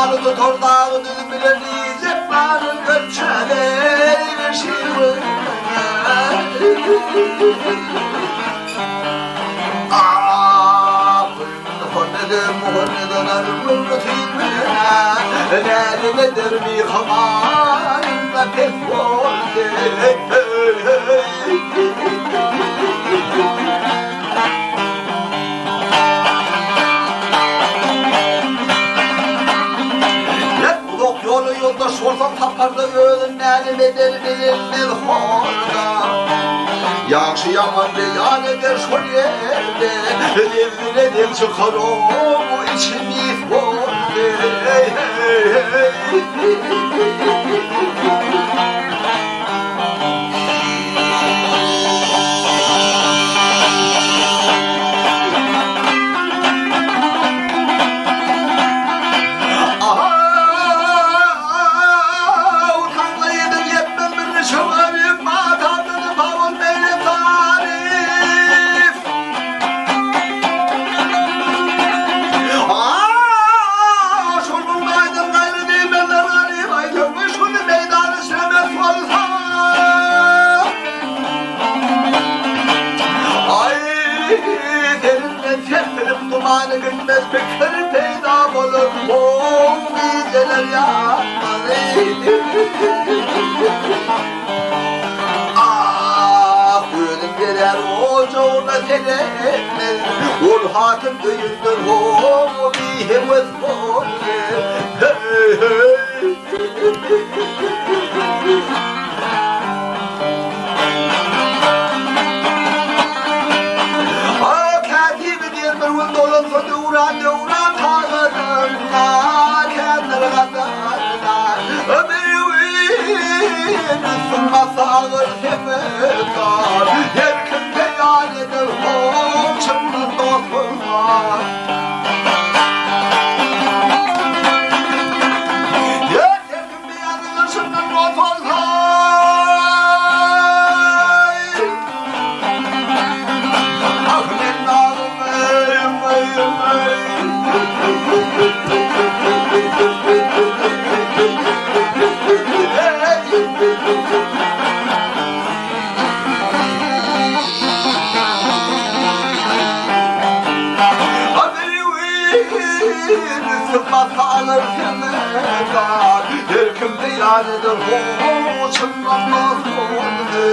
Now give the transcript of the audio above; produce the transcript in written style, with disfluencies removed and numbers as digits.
Maly tutar dagy düzi bilen Diýjek baryň ölçäleý şirin. Ah, Nälim eder myhmanyňda pes boldy. Uzak ýola ýoldaş bolsaň saparda özün mälim eder bilinmez horda. Ýagşy ýaman beýan eder şol ýerde, Derdine dem çykar o içi mis boldy. Derinden serpilip dumany gitmez pikir peýda bolar Gowy gijeler ýatmaly Ah, özüm geler ojagyna seretmez Ol hatyn öýünden ho bihewes boldy Hey, hey. Kätibi diýen bir gün dolansa döwran döwran kagyzynda kändir gadarda Ömrüwin üstün bassa agyr sepetar Her kim beýan eder hop çyndan dost bolmaz Her kim beýan eder çyndan dost bolmaz. Her kim beýan eder, ho, çyndan dost boldy.